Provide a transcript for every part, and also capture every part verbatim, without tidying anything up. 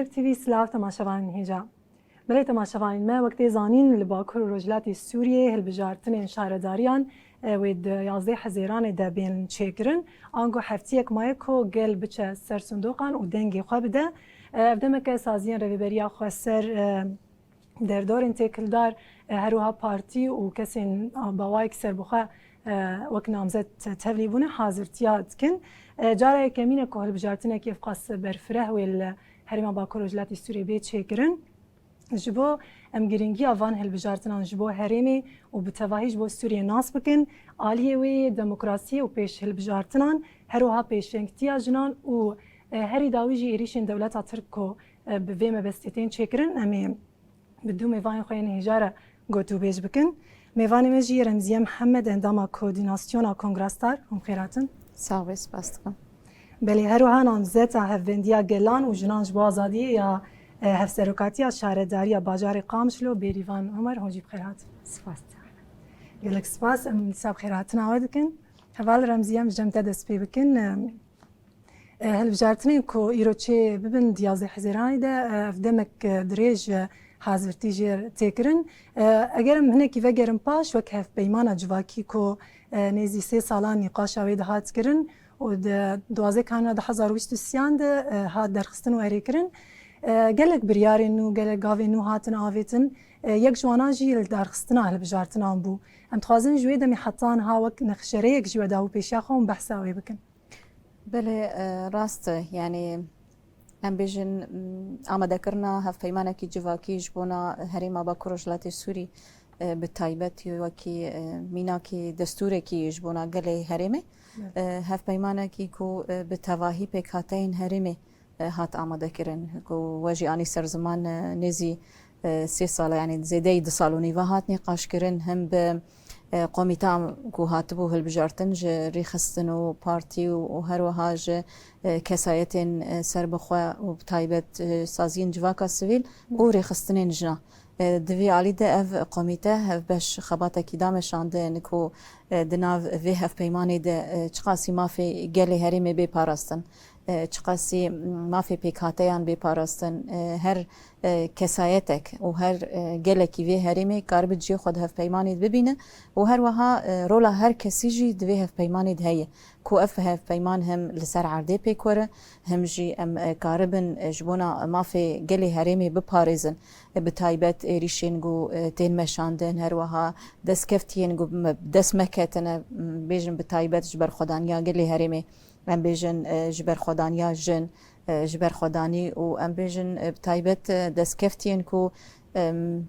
T V silav temaşevanên hêja. Belê temaşevanên me, wek tê zanîn, li Bakur û Rojhilatê Sûriyê hilbijartinên şaredariyan, e, wê di yazdeh Hezêranê de bên çêkirin. Ango heftiyek maye ku gel biçe ser sindoqan û dengê xwe bide. E, ev demeke saziyên Rêveberiya Xweser, e, derdorên têkildar, e, her wiha partî û kesên, a, bi awayek serbixwe, e, wek namzet tevlî bûne hazirtiya dikin. E, cara yekemîn e ku hilbijartinekî evqas berfireh wê li Herêma Bakur Rojhilatê Sûriyê bê çêkirin. Ji bo em girîngiya van hilbijartinan ji bo herêmê û bi tevahî ji bo Sûriyê nas bikin, aliyê wê yê demokrasiyê û pêş hilbijartinan, her wiha pêşengtiya jinan û, e, herî dawî jî êrîşên dewleta Tirk ku, e, bi vê mebestê tên çêkirin, em ê bi du mêvanên xwe yên hêja re gotûbêj bikin. Mêvanê me jî Remziye Mihemed, endama Koordînasyona Kongra Star. Hûn bi xêr hatin. Sax be, spas dikim. Belê, her wiha namzeta Hevbendiya Gelan û Jinan ji bo Azadiyê ya, e, Hevserokatiya Şaredariya Bajarê Qamişlo, Bêrîvan Omer, hûn jî bi xêr hatin. Spas. Gelek spas, em dîsa bi xêr hatina we dikin. Heval Remziye, em ji cem te dest pê bikin. E, e, hilbijartinên ku îro çê bibin di yazdeh Hezêranê de, e, ev demek, e, dirêj, e, hazirtî jê tê kirin. E, eger em hinekî vegerin paş, wek hevpeymana civakî ku, e, nêzî sê salan nîqaşa wê dihat kirin û di duwazdeh Kanûna du hezar û bîst û sêyan de, e, hat derxistin û erêkirin. E, gelek biryarên nû, gelek gavên nû hatin avêtin. E, yek ji wana jî lidarxistina hilbijartinan bû. Em dixwazin ji wê demê heta niha wek nexşereyek jî we dabû pêşiya xwe û behsa wê bikin. Belê, e, rast e. Yanî em bêjin, m, amadekirina hevpeymanekî civakî ji bona Herêma Bakur Rojhilatê Sûrî, e, bi taybetî wekî, e, mînakî destûrekî ji bona gelê herêmê. Evet. E, hevpeymanekî ku, e, bi tevahî pêkhateyên herêmê, e, hat amadekirin. Ku we jî anî ser ziman, e, nêzî, e, sê sal e, yanî zêdeyî du sal û nîve hat nîqaşkirin, him bi, e, komîta ku hatibû hilbijartin ji rêxistin û partî û, û her wiha ji, e, kesayetên, e, serbixwe û bi taybet, e, saziyên civaka sivîl û rêxistinên jinan. E, di vî alî de ev komîte hevbeş xebatekî da meşandin ku, e, di nav vê hevpeymanê de, e, çiqasî mafê gelê herêmê bê parastin, e, çiqasî mafê pêkhateyan bê parastin, e, her, e, kesayetek û her, e, gelekî vê herêmê karibe cihê xwe di hevpeymanê de bibîne û her wiha, e, rola her kesî jî di vê hevpeymanê de heye. Ku ev hevpeyman him li ser erdê pêk were, him jî em, e, karibin, e, ji bona mafê gelê herêmê biparêzin. E, bi taybet êrîşên ku, e, tên meşandin, her wiha destkeftiyên ku me, dest meketine, m, bêjin bi taybet ji berxwedaniya gelê herêmê, em bêjin, e, ji berxwedaniya jin, e, ji berxwedanî û em bêjin, e, bi taybet, e, destkeftiyên ku, em,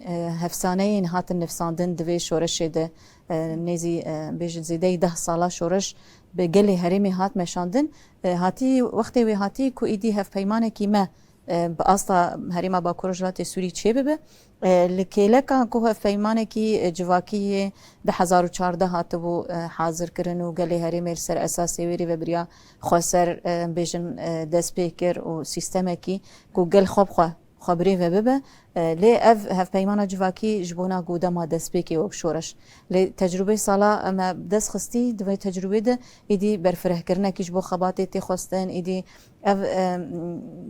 e, hevsaneyên hatin nivsandin di vê şoreşê de, e, nêzî, e, em bêjin zêdeyî deh sala şoreş bi gelê herêmê hat meşandin. E, hatî, wextê wê hatî ku îdî hevpeymanekî me, e, bi asta Herêma Bakur Rojhilatê Sûrî çêbibe. E, li kêleka ku hevpeymanekî, e, civakî yê du hezar û çardeh hatibû, e, hazirkirin û gelê herêmê li ser esasê wê rêvebiriya xweser, e, em bêjin, e, dest pê kir û sîstemekî ku gel xwe bi xwe xwe birêve bibe. E, lê ev hevpeymana civakî ji bona ku dema destpêkê wek şoreş. Lê tecrûbeyê sala em e dest xistî, di vê tecrûbê de êdî berfirehkirinekî ji bo xebatê tê xwestin, êdî ev, e,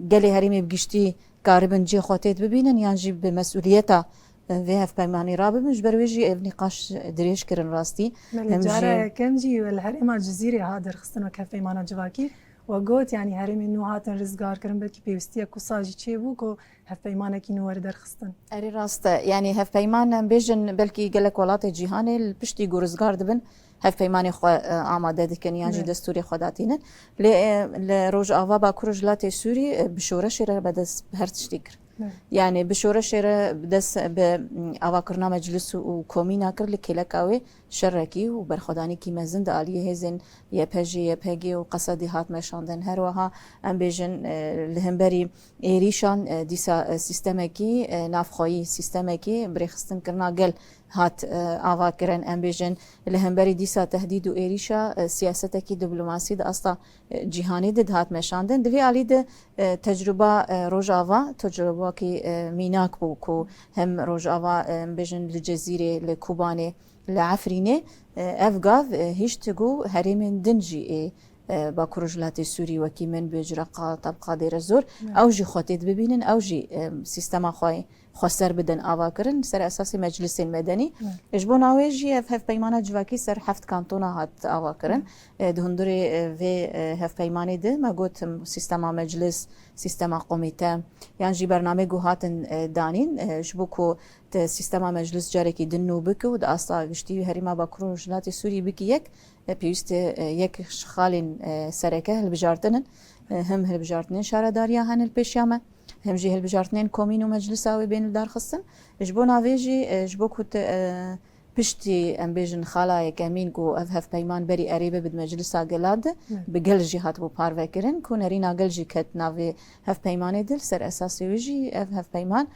gelê herêmê bi giştî karibin cihê xwe tê de bibînin yan jî bi mesûliyeta, e, vê hevpeymanê rabibin. Ji ber wê jî ev nîqaş dirêj kirin rastî. Belê, cara yekem jî li herêma Cizîrê hat derxistin wek hevpeymana civakî. We got, yanî herêmên nû hatin rizgarkirin, belkî pêwistiyek wisa jî çêbû ku hevpeymanekî nû were derxistin. Erê rast e. Yanî hevpeyman, em bêjin, belkî gelek welatê cîhanê li piştî ku rizgar dibin, hevpeymanê xwe, e, amade dikin yan jî Evet. destûrê xwe datînin. Lê, e, li Rojava Bakur û Rojhilatê Sûrî, e, bi şoreşê re bi dest her tiştî kir. Evet. Yanî bi şoreşê re bi dest, bi, m, avakirina meclis û komîna kir li kêleka wê şerekî û berxwedanîkî mezin di aliyê hêzên Y P J, Y P G û Qesedî hat meşandin. Her wiha em bêjin, e, li hemberî êrîşan, e, dîsa, e, sîstemekî, e, navxweyî, sîstemekî bi rêxistinkirina gel hat, e, ava kirin. Em bêjin li hemberî dîsa tehdîd û êrîşa, e, siyasetekî diplomasî di asta, e, cîhanê de dihat meşandin. Di vê alî de, e, tecrûba, e, Rojava, tecrûbakî, e, mînak bû ku hem Rojava, e, em bêjin li Cezîrê, li Kobanê, li Efrînê, e, ev gav, e, hişt ku herêmên din jî ê e, Bakur û Rojhilatê Sûrî wekî min bi ciraqa tabqa dêre zor, ew jî xwe têt bibînin, ew jî, e, sîstema xwe xweser bidin avakirin ser esasê meclisên medenî. Ji bo navê jî ev hevpeymana civakî ser heft kantona hat avakirin. E, di hundirê, e, vê, e, hevpeymanê de me got, em, sîstema meclis, sîstema komîte, yan jî bernameyê ku hatin, e, danîn, e, ji bo ku te sîstema meclis carekî din nû bike û di asta giştî herêma Bakur û Rojhilatê Sûrî bike yek, e, pêwîst e, e, yek ji xalên, e, sereke hilbijartin in. E, him hilbijartinên şaredariya hene li pêşiya me, him jî hilbijartinên komîn û meclisa wê bên li dar xistin. Ji bo navê jî, e, ji bo ku te, e, piştî, em bêjin, xala yekemîn ku ev hevpeyman berî erê bibe di meclisa gela de, bi gel jî hatibû parvekirin, ku nerîna gel jî ket navê hevpeymanê de, li ser esasê wê jî ev hevpeyman,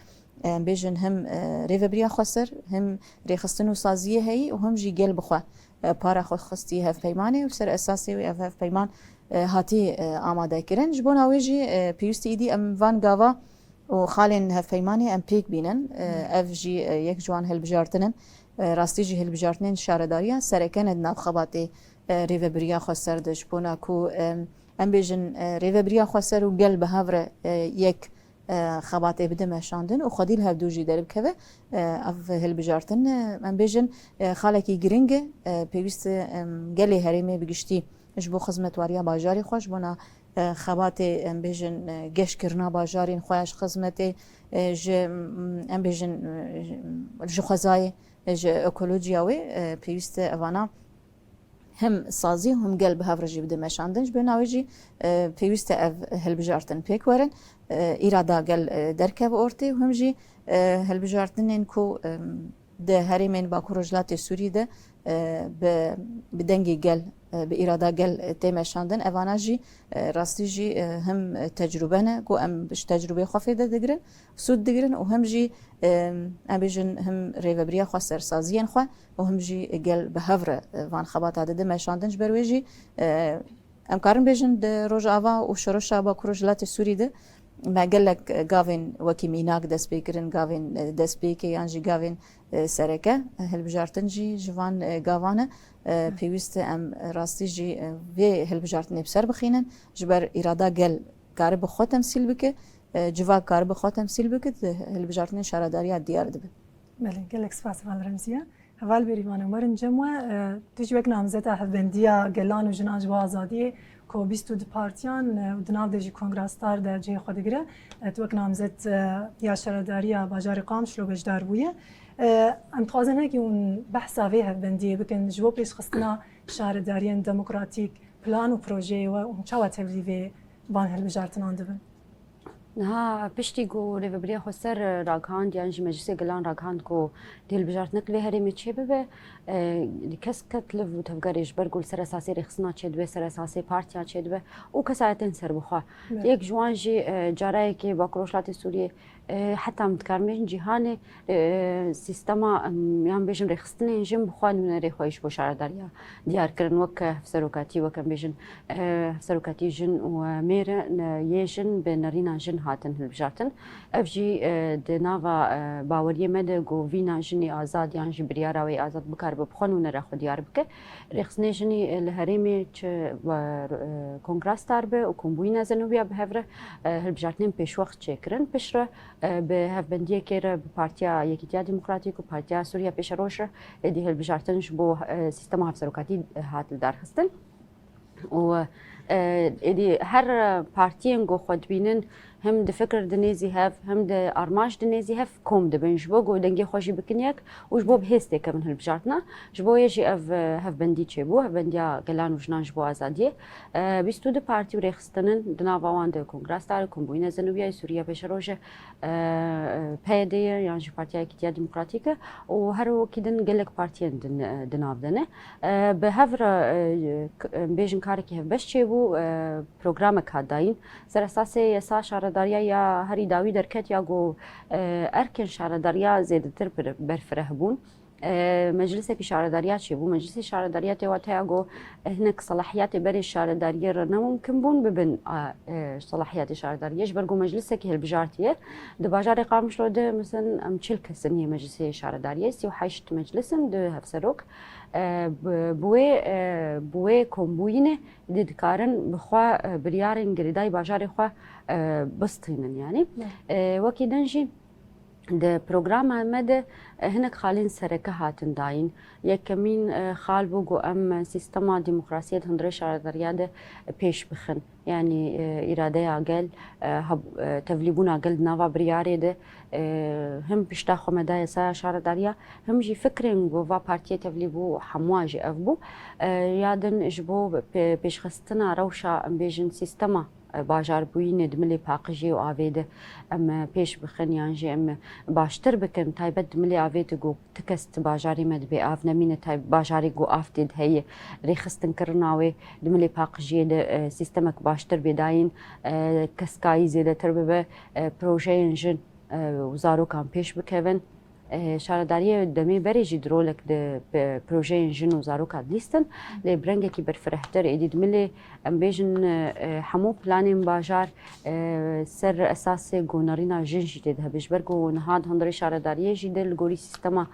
em bêjin, him, e, rêvebiriya xweser, him rêxistin û saziyê heyî û him jî gel bi xwe, e, para xwe xistî hevpeymanê û li ser esasê wê ev hevpeyman, e, hatî, e, amade kirin. Ji bona wê jî, e, pêwîstî îdî em van gava û xalên hevpeymanê em pêk bînin. E, ev jî, e, yek ji wan hilbijartin in. E, rastî jî hilbijartinên şaredariya sereke ne di nav xebatê, e, rêvebiriya xweser de, ji bona ku, e, em bêjin, e, rêvebiriya xweser û gel bi hev re, e, yek, e, xebatê bide meşandin û xwedî li hevdû jî derbikeve. E, ev hilbijartin, e, em bêjin, e, xalekî giring e, e, pêwîst e, em, gelê herêmê bi giştî ji bo xizmetwariya bajarê xwe, ji bona, e, xebatê, em bêjin, e, geşkirina bajarên xwe ya ji xizmetê, e, ji, em, em bêjin, e, ji xwezayê, e, ji ekolojiya wê, e, pêwîst e evana him sazî û him gel bi hev re jî bide meşandin. Ji bona wê jî, e, pêwîst e ev hilbijartin pêk werin. E, îrada gel, e, derkeve ortê û him jî, e, hilbijartinên ku, em, di herêmên Bakur Rojhilatê Sûrî de, e, bi, bi dengê gel, e, bi îrada gel, e, tê meşandin. Evana jî, e, rastî jî, e, him tecrûbe ne ku em ji tecrûbê xwe fêde digirin, sûd digirin û him jî, e, em bêjin him rêvebiriya xwe ser saziyên xwe û him jî gel bi hev re, e, van xebata dide meşandin. Ji ber wê jî, e, em karin bêjin di Rojava û şoreşa Bakur Rojhilatê Sûrî de me gelek, e, gavên wekî mînak dest pê kirin, gavên, e, destpêkê yan jî gavên, e, sereke, e, hilbijartin jî ji van, e, gavan e. E, pêwîst e em rastî jî, e, vê hilbijartinê bi ser bixînin, ji ber îrada gel kare bi xwe temsîl bike, e, civak kare bi xwe temsîl bike, di hilbijartinên şaredariya diyar dibe. Belê, gelek spas Heval Remziye. Heval Bêrîvan, em werin cem we, e, tu jî wek namzeta Hevbendiya Gelan û Jinan ji bo Azadiyê ku bîst û du partiyan, e, û di nav de jî Kongra Star de cihê xwe digire, e, tu wek namzet, e, ya şaredariya bajarê Qamişlo beşdar bûye. E, em dixwazin hinekî hûn behsa vê hevbendiyê bikin, ji bo pêşxistina şaredariyên demokratîk, plan û projeyê we hûn çawa tevlî vê van hilbijartinan dibin? Niha piştî ku Rêvebiriya Xweser ragihand yan jî Meclisê Gelan ragihand ku dê hilbijartinek li vê herêmê çêbibe, e, kes ket liv û tevgerê ji ber ku li ser esasê rêxistina çêdibe, ser esasê partiyan çêdibe û kesayetên serbixwe. Evet. Yek ji wan jî, e, carayekê Bakur Rojhilatê Sûriyê, e, heta em dikarin bêjin cîhanê, e, sîstema, em, yan bêjin rêxistinên jin bi xwe nûnerê xwe ji bo şaredariya diyar kirin, wek hevserokatî, wek em bêjin, e, hevserokatî jin û, e, mêr, e, yê jin bi nerîna jin hatin hilbijartin. Ev jî, e, di nava, e, baweriyê me de ku vîna jinê azad yan jî biryara wê azad bikaribe bi xwe nûnera xwe diyar bike. Rêxistinê jinî, e, li herêmê çi, e, Kongra Star be û Kombûyîna Zenûbiya bi hev re, e, hilbijartinên pêşwext çêkirin. Piştre, e, bi hevbendiyekê re bi Partiya Yekîtiya Demokratîk û Partiya Sûriya Pêşeroj re êdî hilbijartin ji bo, e, sîstema hevserokatî, e, hat lidarxistin. Û, e, êdî her partiyên ku xwe dibînin, him di fikir dinêzî hev, him di armanc dinêzî hev kom dibin, ji bo ku dengê xwe jî bikin yek û ji bo bi hêz têkevin hilbijartina. Ji bo yê jî ev, e, hevbendî çêbû, Hevbendiya Gelan û Jinan ji bo Azadiyê. E, bîst û du partî û rêxistin in, di nava wan de Kongra Star, Kombûyîna Zenûbiyayê, Sûriya Pêşeroj e, e, P Y D ye yan jî Partiya Yekîtiya Demokratîk e û her wekî din gelek partiyên din, e, di nav de ne. E, bi hev re, e, k-, e, bêjin karekî hevbeş çêbû, e, programek hat dayîn. Ser esasê yasa şaredariya ya herî dawî derket ya ku, e, erkên şaredariya zêdetir bir-, berfireh bûn. E, meclisekî şaredariya çêbû. Meclisê şaredariya tê wateya ku hinek selahiyatê berê şaredariyê re ne mumkin bûn bibin, a, e, selahiyatê şaredariyê. Ji ber ku meclisekî hilbijartiye. Di bajarê Qamişlo de, mesela, em çil kesin yê meclisê şaredariyê, sî û heşt meclis in, du hevserok. E, bi, bi wê, e, bi wê kombûyînê dê dikarin bi xwe, e, biryarên girêdayî bajarê xwe, e, bistînin, yanî. Ne. E, wekî din jî, di programa me de, e, hinek xalên sereke hatin dayîn. Yekemîn, e, xal bû ku em sîstema demokrasiyê di hundirê şaredariya de pêş bixin. Yanî, e, îradeya gel, e, heb-, e, tevlîbûna gel di nava biryarê de, e, him pişta xwe me da yasaya şaredariya, him jî fikrên ku va partiyê tevlî bû, hemûa jî ev bû. E, ya din ji bo pê-, pêşxistina rewşa, em bêjin, sîstema e, bajarbûyînê di milê paqijiyê û avê de em, e, pêş bixin yan jî em, e, baştir bikin, taybet di milê avê de ku ti kes di bajarê me dibê av nemîne, tay-, bajarê ku av tê de heye, rêxistinkirina wê di milê paqijiyê de, e, sîstemek baştir bê dayîn, e, keskayî zêdetir bibe, e, projeyên jin, e, û zarokan pêş bikevin. E, şaredariyê demê berê jî di rolek di, bi projeyên jin û zaroka dilîstin, lê bi rengekî berfirehtir êdî di milê, em bêjin, e, hemû planên bajar, e, ser esasê ku nerîna jin jî tê de hebe. Ji ber ku niha di hundirê şaredariyê jî de li gorî sîstema,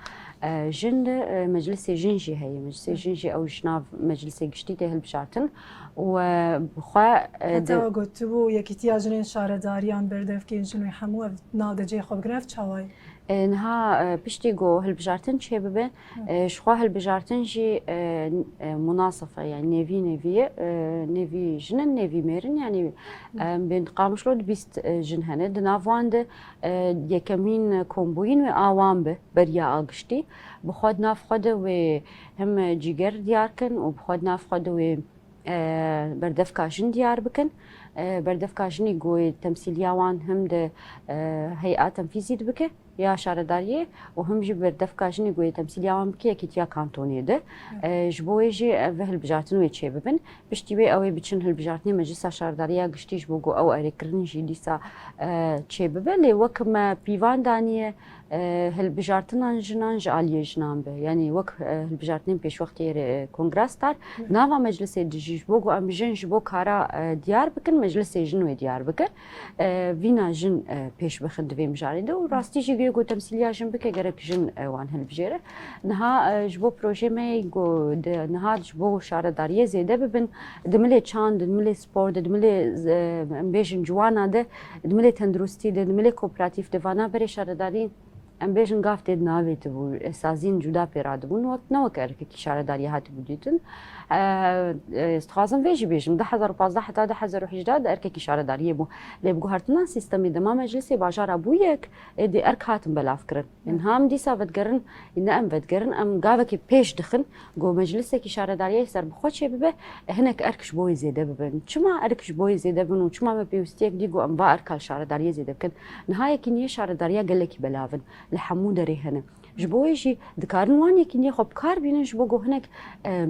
e, jin de, e, meclisê jin jî heye. Meclisê jin jî ew ji nav meclisê giştî tê hilbijartin û, e, bi xwe, e, Heta di we gotibû, Yekîtiya Jinên Şaredariyan berdevkên jin wê hemû ev nav de cihê xwe bigrin, ev çawa ye? E, niha, e, piştî ku hilbijartin çêbibe, Hı. e, ji xwe hilbijartin jî, e, e, munasif e, yani nêvî nêvî ye, e, nêvî jin in, nêvî mêr in, yani, Hı. e, bên Qamişlo de bîst, e, jin hene. Di nav wan de, e, yekemîn kombûyîn wê a wan bi, beriya a giştî. Bi xwe di nav xwe de wê him cîger diyar kin û bi xwe di nav xwe de wê e, berdevka jin diyar bikin. E, berdevka jinî ku yê temsîliya wan him di, e, hey'a tenfîzî de bike ya şaredariyê û him jî berdevka jinî ku yê temsîliya wan bike yekîtiya kantonê de. E, ji bo wê jî ev hilbijartin wê çêbibin. Piştî wê ew ê biçin hilbijartinê Meclisa Şaredariya Giştî ji bo ku ew erêkirin jî dîsa, e, çêbibe. Lê wek me pîvan daniye, e, hilbijartinan jinan ji aliyê jinan be. Yanî wek, e, hilbijartinên pêşwextê, e, Kongra Star, Hı. nava meclisê de jî ji bo ku em jin ji bo kara, e, diyar bikin, meclisê jin wê diyar bikin. E, vîna jin, e, pêş bixin di vê mijarê de û rastî jî ku temsîliya jin bike gerek jin, e, wan hilbijêre. Niha, e, ji bo projeyê me yê ku di, niha ji bo şaredariyê zêde bibin, di milê çand, di milê spor de, di milê, e, em bêjin ciwana de, di milê tenduristî de, di milê kooperatîf de, vana berê şaredarî, em bêjin, gav tê di navê tibû, e, saziyên cuda pê radibûn, wek, ne wek erkekî şaredariyê hatibû dîtin. E, e, ez dixwazim vê jî bêjim, du hezar û pazdeh heta du hezar û hejdeh de erkekî şaredariyê bû. Lê bi guhertina sîstemê dema meclisê bajara bû yek, êdî erk hatin belavkirin. Niha em dîsa vedigerin, ne em vedigerin, em gavekê pêş dixin, ku meclisekî şaredariyê serbixwe çêbibe, hinek erk ji bo wê zêde bibin. Çima erk ji bo wê zêde bin û çima me pêwîstiyek dî ku em va erka li şaredariyê zêde bikin? Niha yekîniyê şaredariya gelekî belav in, li hemû derê hene. Ji bo wê jî dikarin wan yekîniyê xwe bi kar bînin ji bo ku hinek, e,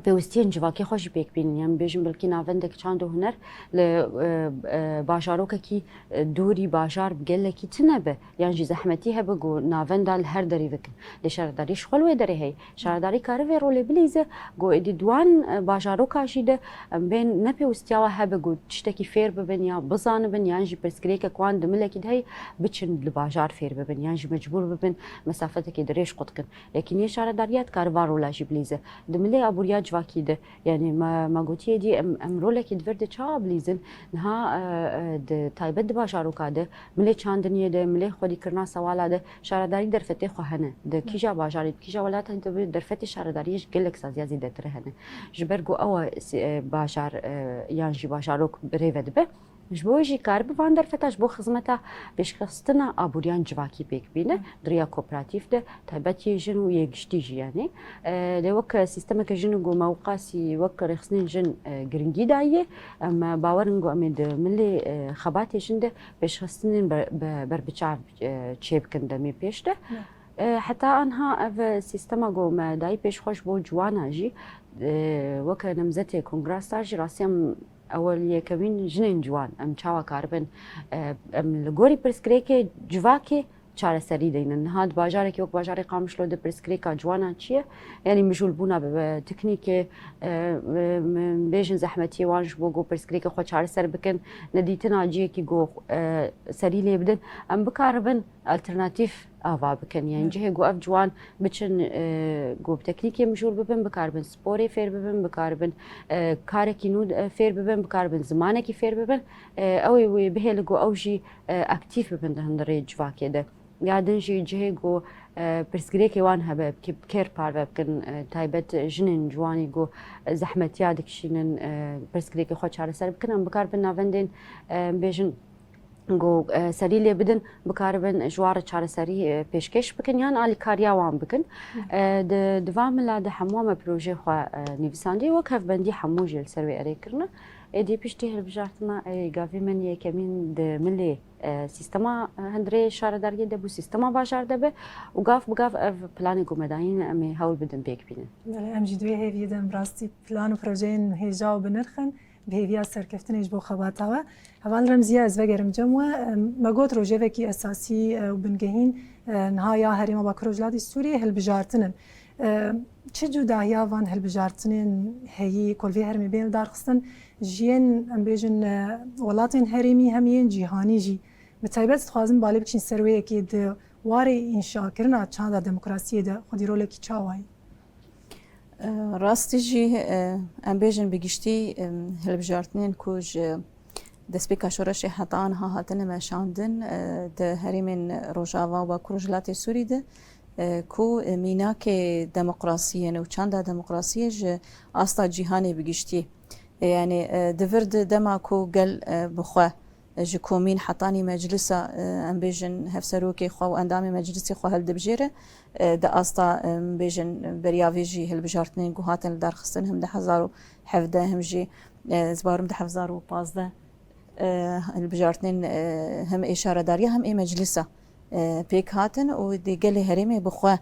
pêwîstiyên civakê xwe jî pêk bînin. Yan bêjin belkî navendek çand û huner li, e, e, bajarokekî, e, dûrî bajar bi gelekî tune be, yan jî zehmetî hebe ku navenda li her derî bikin. Lê şaredarî ji xwe li wê derê heye. Şaredarî kare vê rolê bilîze ku êdî di wan, e, bajaroka jî de em bên ne pêwîstiya we hebe ku tiştekî fêr bibin ya bizanibin, yan jî pirsgirêkek wan di milekî de heye biçin li bajar fêr bibin, yan jî mecbûr bibin mesafetekê dirêj qut kin. Yekîniyê şaredariya dikare van rola jî bilîze. Di milê aboriya civakî de, yanî me, me gotiye dî em, em rolekî di vir de çawa bilîzin? Niha, e, e, di taybet di bajaroka de, milê çandiniyê de, milê xwedîkirina sewala de, şaredarî derfetê xwe hene. Di kîja bajarê, di kîja welatê de be, derfetê şaredariyê ji gelek saziya zêdetir hene. Ji ber ku ew e, si-, e, bajar, e, yan jî bajarok birêve dibe. Ji bo wê jî karibe van derfeta ji bo xizmeta pêşxistina aboriyan civakî pêk bîne, di riya kooperatîf de, taybet yê jin û yê giştî jî, yanî. E, lê wek sîstemeke jin û ku me wiqasî wek rêxistinên jin, e, giringî daye, em, e, bawer in ku em ê di milê, e, xebatê jin de pêşxistinên ber-, be-, berbiçav, e, çêbikin demê pêş de. E, heta anha ev sîstema ku me dayî pêş xwe ji bo ciwana jî, e, weke nemzetê Kongra Star jî rastî em ewel yekemîn jinên ciwan, em çawa karibin, e, em li gorî pirsgirêkê civakê çareserî deynin. Niha di bajarekî wek bajarê Qamişlo de pirsgirêka ciwanan çi ye? Yanî mijûlbûna bi, bi teknîkê, e, e, bêjin zehmetiyê wan ji bo ku pirsgirêkê xwe çareser bikin, nedîtina cihekî ku, e, serî lê bidin, em bikaribin alternatîf ava bikin. Yanî Evet. cihê ku ev ciwan biçin, e, ku bi teknîkê mijûl bibin, bikaribin sporê fêr bibin, bikaribin, e, karekî nû, e, fêr bibin, bikaribin zimanekî fêr bibin. E, ew ê wê bihêle ku ew jî, e, aktîf bibin di hundirê civakê de. Ya din jî cihê ku, e, pirsgirêkê wan hebe, ki bi kêr parve bikin, e, taybet jinên ciwanî ku, e, zehmetiya dikişînin, e, pirsgirêkê xwe çareser bikin, em bikaribin navendên, e, bêjin ku, e, serî lê bidin, bikaribin ji wan re çareserî, e, pêşkêş bikin yan alîkariya wan bikin. E, di, di van mila de hemû me projeyê xwe, e, nivîsandiye, wek hevbendî hemû jî li ser wê erê kirine. Êdî piştî hilbijartina, e, gavê min yekemîn di milê, e, sîstema, e, hundirê şaredariyê de bû, sîstema bajar de be û gav bi gav ev planê ku me dayîn em ê hewl bidin pêk bînin. Belê, em jî di wê hêviyê de em rastî plan û projeyên hêja û bi nirx in, bi hêviya serkeftinê ji bo xebata we. Heval Remziye, ez vegerim cem we. Em, me got rojevekî esasî, e, û bingehîn, e, niha ya Herêma Bakur Rojhilatê Sûriyê hilbijartin in. E, çi cudahiya van hilbijartinên heyî ku li vê herêmê bên lidarxistin, ji yên, em bêjin, e, welatên herêmî hem yên cîhanî jî? Bi taybet dixwazim balê bikişîn ser wê yekê, di warê înşakirina çanda demokrasiyê de xwedî rolekî çawa ye? E, rastî jî, e, em bêjin bi giştî, e, hilbijartinên ku ji destpêka şoreşê heta aniha hatine meşandin, e, di herêmên Rojava û Bakur Rojhilatê Sûrî de, e, ku, e, mînakê demokrasiyê ne û çanda demokrasiyê ji asta cîhanê bi giştî. E, yanî, e, di vir de dema ku gel, e, bi xwe, e, ji komîn hetanî meclisa, e, em bêjin hevserokê xwe û endamê meclisê xwe hildibijêre, e, di asta, e, em bêjin beriya vê jî hilbijartinên ku hatin lidarxistin him du hezar û hevdeh him jî, e, ez barim du hezar û pazdeh, e, hilbijartinên, e, him ê şaredariya him ê meclisa, e, pêk hatin û dê gelê herêmê bi xwe,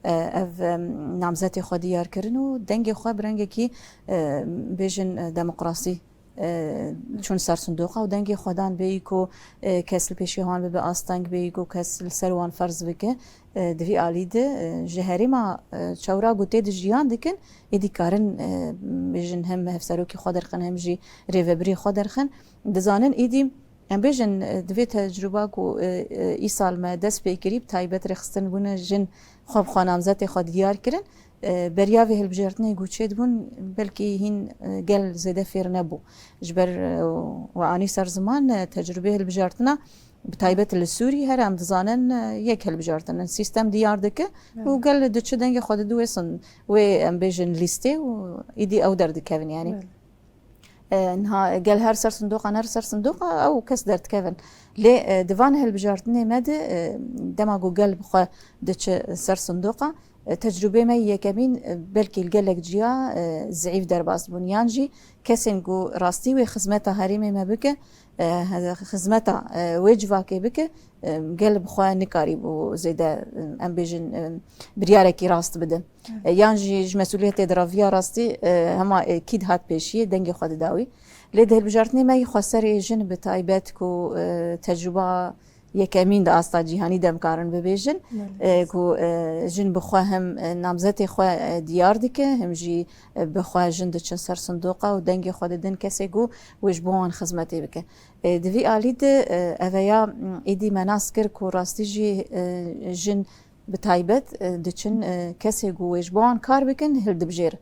e, ev, e, namzetê xwe diyar kirin û dengê xwe bi rengekî, e, bêjin, e, demokrasî, e, çûn ser sindoqa û dengê xwe dan bêyî ku, e, kes li pêşiya wan bibe asteng, bêyî ku kes li ser wan ferz bike. E, di vî alî de, e, ji herêma, e, çewra ku tê de jiyan dikin, êdî karin, e, bêjin hem hevserokê xwe derxin hem jî rêvebirê xwe derxin. Dizanin êdî em bêjin, e, di vê tecrûba ku, e, e, îsal me dest pê kirî, bi taybet rêxistin bûne jin xwe bi xwe namzetê xwe diyar kirin. E, beriya vê hilbijartinê ku çêdibûn, belkî hîn, e, gel zêde fêr nebû. Ji ber, e, we anî ser ziman, e, tecrûbê hilbijartina, bi taybet li Sûrî, her em dizanin, e, yek hilbijartin in. Sîstem diyar dike û Evet. gel diçi dengê xwe dide wê sin-, wê em bêjin lîstê û îdî ew derdikevin, yanî. Evet. E, niha gel her ser sindoqan, her ser sindoqa ew kes derdikevin. Lê, e, di van hilbijartinê me de, e, dema ku gel bi xwe diçe ser sindoqa, e, tecrûbê me yekemîn, e, belkî li gelek ciya, e, zeîf derbas bûn. Yan jî kesên ku rastî wê xizmeta herêmê me bike, e, he-, xizmeta, e, wê civakê bike, e, gel bi xwe nikarîbû zêde, e, em bêjin, e, biryarekî rast bide. Evet. E, yan jî ji mesûliyetê diraviya rastî, e, hema, e, kî dihat pêşiyê dengê xwe dida wî. Lê di hilbijartinê me yî xweserê jin bi taybet ku, e, tecrûba yekemîn di asta cîhanî de em karin bibêjin, Belê. e, ku, e, jin bi xwe hem, e, namzetê xwe, e, diyar dike, hem jî, e, bi xwe jin diçin ser sindoqa û dengê xwe didin kesê ku wê ji bo wan xizmetê bike. E, di vî alî de, e, eveya, m, êdî me nas kir ku rastî jî, e, jin bi taybet, e, diçin, e, kesê ku wê ji bo wan kar bikin, hildibijêrin.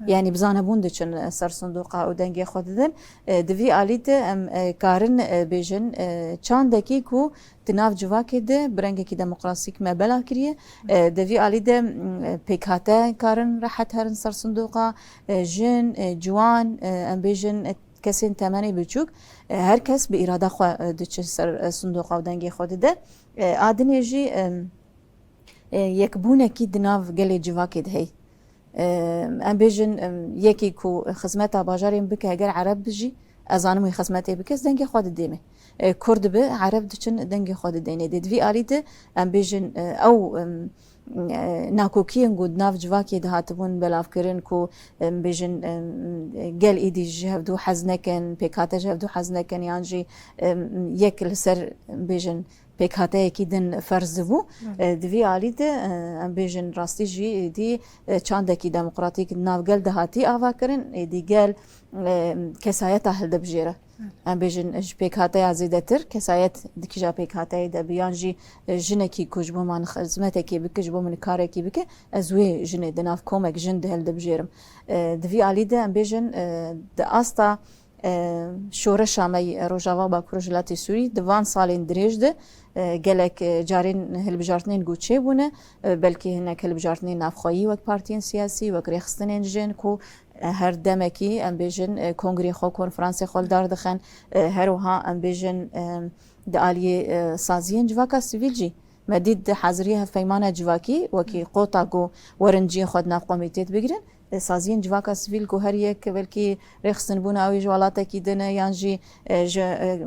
Evet. Yanî bi zanebûn diçin, e, ser sindoqa û dengê xwe didin. E, di vî alî de em, e, karin, e, bêjin, e, çandekî ku di nav civakê de bi rengekî demokrasîk me bela kiriye. E, di vî alî de, m, e, pêkhate karin rehet herin ser sindoqa. E, jin, e, ciwan, e, em bêjin, e, kesên temenê biçûk, e, her kes bi îrada xwe, e, diçe ser, e, sindoqa û dengê xwe dide. E, a dinê jî, em, e, yekbûnekî di nav gelê civakê de heye. E, em bêjin, em, yekî ku xizmeta bajarê min bike, heger ereb be jî, ez zanim wê xizmetê bike, ez dengê xwe didême. E, Kurd bi Ereb diçin dengê xwe didêne. Dê di vî alî de em bêjin, e, ew, em, e, nakokiyên ku di nav civakê de hatibûn belavkirin ku, em, bêjin, em, gel êdî ji hevdû hez nekin, pêkhate ji hevdû hez nekin yan jî, em, yek li ser, em, bêjin pêkhateyekî din ferz dibû. Evet. E, di vî alî de, e, em bêjin rastî jî êdî, e, çandekî demokratîk di nav gel de hatî avakirin, êdî gel, e, kesayeta hildibijêre. Evet. Em bêjin ji pêkhateya zêdetir, kesayet di kîja pêkhateyê de bi yan jî, e, jinekî ku ji bo man xizmetekê bike, ji bo min karekî bike, ez wê jinê di nav komek jin de hildibijêrim. E, di vî alî de em bêjin, e, di asta, e, şoreşa me yê Rojava Bakur Rojhilatê Sûrî di van salên dirêj de, e, gelek, e, carên hilbijartinên ku çêbûne, e, belkî hinek hilbijartinên navxweyî wek partiyên siyasî, wek rêxistinên jin ku, e, her demekî em bêjin, e, kongrê xwe, konferansê xwe li dar dixin, e, her wiha em bêjin, e, di aliyê, e, saziyên civaka sivîl jî me dît di haziriya hevpeymana civakî wekî qota ku werin cihê xwe di nav komîtê de bigrin, e, saziyên civaka sivîl ku her yek belkî rêxistinbûna ew ê ji welatekî din e yan jî, e, ji, e,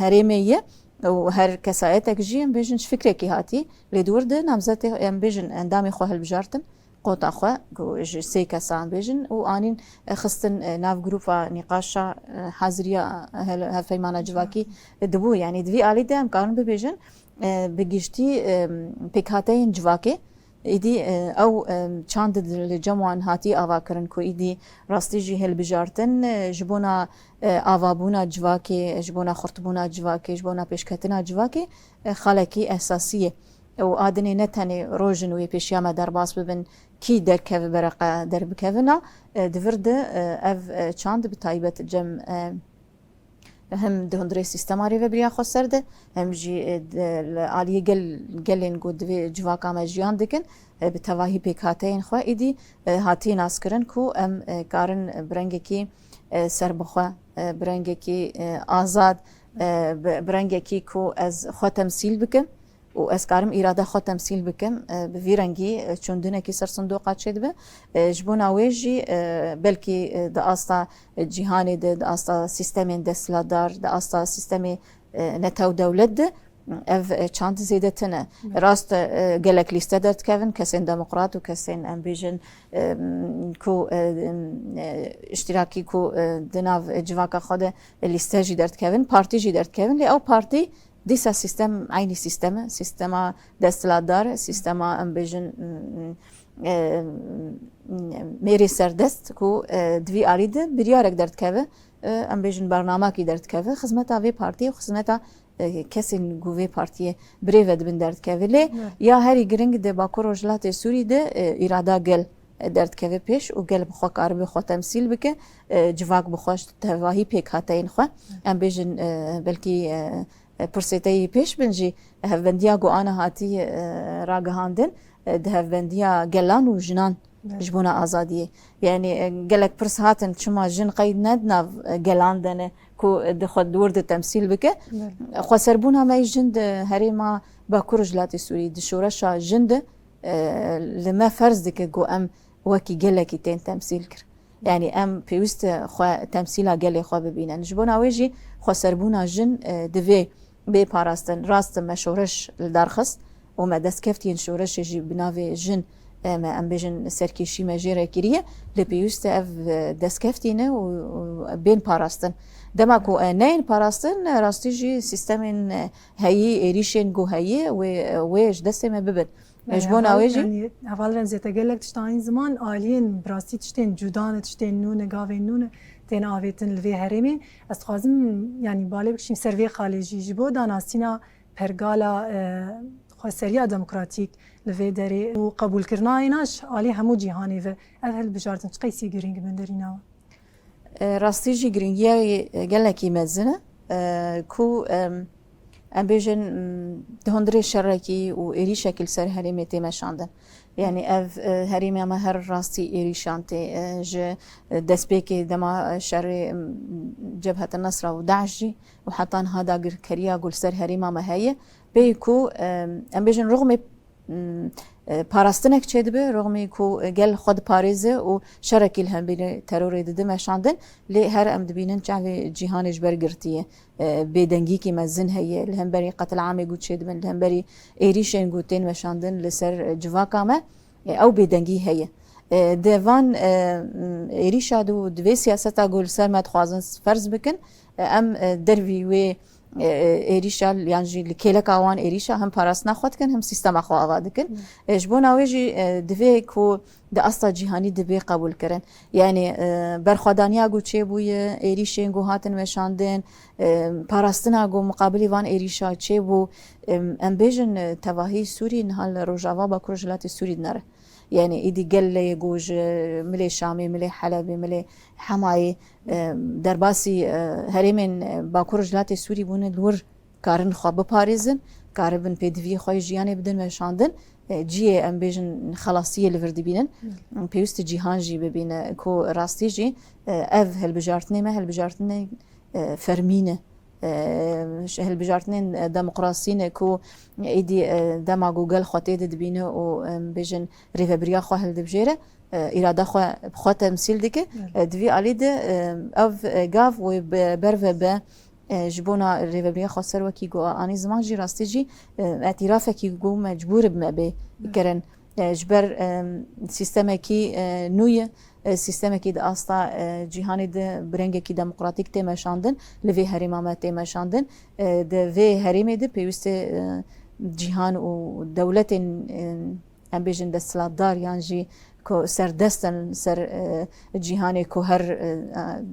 herêmê ye û her kesayetek jî em bêjin ji fikrekî hatî, lê di wir de namzetê em bêjin endamê xwe hilbijartin, qota xwe ku ji sê kesa em bêjin û anîn, e, xistin, e, nav grûpa nîqaşa, e, haziriya hel-, hevpeymana civakî, e, dibû. Yanî di vî alî de em karin bibêjin, e, bi giştî, e, pêkhateyên civakê, êdî, e, ew, e, çand di li cem wan hatî avakirin ku êdî rastî jî hilbijartin, e, ji bona, e, avabûna civakê, ji bona xurtbûna civakê, ji bona pêşketina civakê, e, xalekî esasî ye. Û a dinê ne tenê rojin wê pêşiya me derbas bibin, kî derkeve bereqe derbikevina, e, di vir de, e, ev, e, çand bi taybet cem, e, hem di hundirê sîstema rêvebiriya xweser de, hem jî, e, di, li aliyê gel-, gelên ku divê civaka me jiyan dikin, e, bi tevahî pêkhateyên xwe êdî, e, hatiye naskirin ku em, e, karin bi rengekî, e, serbixwe, e, bi rengekî, e, azad, e, bi, bi rengekî ku ez xwe temsîl bikim û ez karim îrada xwe temsîl bikim, e, bi vî rengî, e, çûndinekî ser sindoqa çêdibe. E, ji bona wê jî, e, belkî, e, di asta cîhanê de, di asta sîstemên desthilatdar, di asta sîstemê, e, netew dewlet de ev, e, çand zêdetin e. Evet. Rast e, gelek lîste derdikevin, kesên demokrat û kesên, em bêjin, e, ku, e, e, îştirakî ku, e, di nav civaka xwe de lîste jî derdikevin, partî jî derdikevin, lê ew partî dîsa sîstem, eynî sîstem e, sîstema desthilatdar e, sîstema, em bêjin, e, mêrê serdest ku, e, di vî alî de biryarek derdikeve, e, em bêjin bernamakî derdikeve, xizmeta vê partiyê û xizmeta, e, kesên ku vê partiyê birêve dibin derdikeve. Lê Evet. ya herî giring di Bakur Rojhilatê Sûrî de, e, îrada gel, e, derdikeve pêş û gel bi xwe karibe xwe temsîl bike, e, civak bi xwe ji tevahî pêkhateyên xwe. Em bêjin, e, belkî, e, e, pirsê te yê pêş bin jî hevbendiya ku ana hatî, e, ragihandin, e, di hevbendiya gelan û jinan Evet. ji bona azadiyê. Yanî, e, gelek pirs hatin, çima jin qey ne di nav, e, gelan de ne ku, e, di xwe di wir de temsîl bike? Evet. Xweserbûna me yê jin di herêma Bakur Rojhilatê Sûrî, di şoreşa jin de, e, li me ferz dike ku em wekî gelekî tên temsîl kir. Yanî em pêwîst e xwe temsîla gelê xwe bibînin. Ji bona wê jî xweserbûna jin, e, divê bê parastin. Rast e me şoreş li dar xist û me destkeftiyên şoreşê jî bi navê jin, e, me, em bêjin, serkêşî me jê re kiriye. Lê pêwîst e ev, e, destkeftî ne û, û bên parastin. Dema ku, e, neyên parastin, e, rastî jî sîstemên, e, heyî, êrîşên ku heyî wê, e, wê ji destê me bibin. Ji bona wê jî yanî hevalên zêde gelek tişt anîn ziman, aliyên bi rastî tiştên cuda ne, tiştên nû ne, gavên nû ne tên avêtin li vê herêmê. Ez dixwazim, yanî balê bikişîm ser vê xalê jî, ji bo danasîna pergala, e, xweseriya demokratîk li vê derê û qebûlkirina êna ji alî hemû cîhanê ve, ev hilbijartin çi qeysî girîng bin derîna we? E, rastî jî girîngiya wê, e, gelekî mezin e, e, ku, em, em bêjin, m, di hundirê şerekî û êrîşekî li ser herêmê tê meşandin. Yanî ev, e, herêmê me her rastî êrîşan tê, e, ji, e, destpêkê dema, e, şerê, m, Cebhete Nesra û DAIŞ jî û heta niha dagirkeriya ku li ser herêma me heye. Pê ku, e, em bêjin rixmê m, E, parastinek çêdibe, rixmî ku gel xwe diparêze û şerekî li hemberî terorê dide meşandin, lê her em dibînin çavê cîhanê ji ber girtiye. E, bêdengîkî mezin heye, li hemberî qetilamê ku çêdibin, li hemberî êrîşên ku tên meşandin li ser civaka me, e, ew bêdengî heye. E, di van, e, êrîşa dû, di vê siyaseta ku li ser me dixwazin ferz bikin, e, em, e, dervî wê e, êrîşa yan jî li kêleka wan êrîşa hem parastina xwe dikin, hem sîstema xwe ava dikin. Hmm. E, ji bona wê jî, e, divê ku di asta cîhanî divê qebûlkirin. Yanî, e, berxwedaniya ku çêbûye, êrîşên ku hatin meşandin, e, parastina ku muqabilî van êrîşa çêbû, em, em bêjin, e, tevahî Sûrî niha li Rojava Bakur Rojhilatê Sûrî dinere. Yanî îdî gelê ku ji milê Şamê, milê Helebê, milê Hemayê, e, derbasî, e, herêmên, e, Bakur Rojhilatê Sûrî bûne, li wir karin xwe biparêzin, karibin pêdiviyê xwe yê jiyanê bidin meşandin, e, cihê em bêjin xelasiyê li vir dibînin. Hmm. Pêwîst e cîhan jî bibîne ku rastî jî, e, ev hilbijartinê me, hilbijartinê, e, fermî ne. E, ş-, hilbijartinên, e, demokrasî ne ku êdî, e, dema ku gel xwe tê de dibîne û, em bêjin, rêvebiriya xwe hildibijêre, e, îrada xwe bi xwe temsîl dike. Evet. E, di vî alî de, e, ev, e, gav wê bi-, berve be, e, ji bona rêvebiriya xweser wekî ku anî ziman jî rastî jî, e, îtirafekî ku mecbûr bime bê Evet. kirin. E, ji ber, e, sîstemekî, e, nû ye, e, sîstemekî di asta, e, cîhanê de bi rengekî demokratîk tê meşandin, li vê herêma me tê meşandin. E, di vê herêmê de pêwîst e, e, cîhan û dewletên, e, em bêjin desthilatdar yan jî ku serdest in ser, e, cîhanê ku her, e,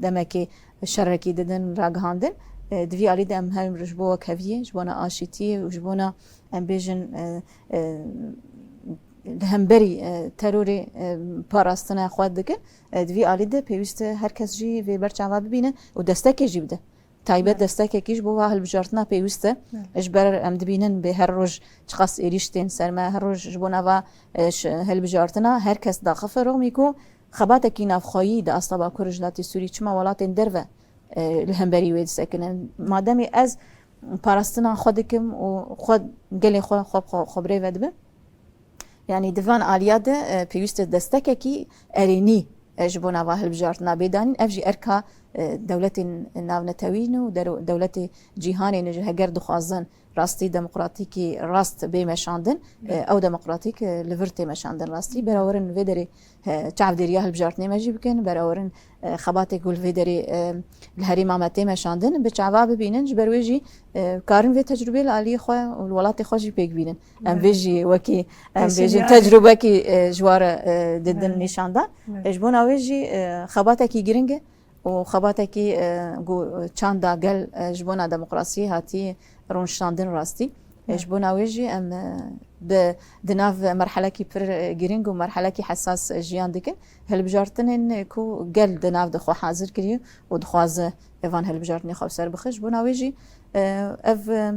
demekê şerekî didin ragihandin. E, di vî alî de em her ji bo wekheviyê, ji bona aşîtiyê û ji bona em bêjin, e, e, li hemberî, e, terorê, e, parastina xwe dikin. E, di vî alî de pêwîst e her kes jî vê berçava bibîne û destekê jî bide. Taybet Evet. destekekî ji bo va hilbijartina pêwîst e. Evet. Ji ber em dibînin bê her roj çiqas êrîş tên ser me, her roj ji bo nava, e, ş-, hilbijartina her kes daxife rixmî ku xebatekî navxweyî di asta Bakur Rojhilatê Sûrî çima welatên derve, e, li hemberî wê disekinin. Mademê ez parastina xwe dikim û xwe gelê xwe xwe, xwe, xwe bi rê ve dibim, Yanî di van aliya de, e, pêwîst e destekekî erênî, e, ji bo nava hilbijartina bê danîn. Ev jî erka, e, dewletên navnetewî ne û dero-, dewletê cîhanê ne jî heger dixwazin rastî demokratîkî rast bê meşandin, e, ew demokratîk, e, li vir tê meşandin rastî. Berawerin vê derê, e, çavdêriya hilbijartinê me jî bikin, berawerin, e, xebatê ku li vê derê, e, li herêma me tê meşandin, bi çava bibînin, ji ber wê jî, e, karin vê tecrûbê li aliyê xwe û li welatê xwe jî pêk bînin. Em vê jî wekî, em Pêşî bêjin, niyazî. tecrûbekî, e, ji wa re, e, didin Belê. nîşan dan. Belê. E, ji bona wê jî, e, xebatekî giring e û xebatekî, e, ku çanda gel, e, ji bona demokrasiyê hatî rûniştandin rastî. E, Evet. ji bona wê jî em, e, bi, di nav merhelekî pir, e, giring û merhelekî hesas, e, jiyan dikin. Hilbijartinên ku gel di nav de xwe hazir kiriye û dixwaze van hilbijartinê xwe bi ser bixe. Ji bona wê jî, e, ev, e,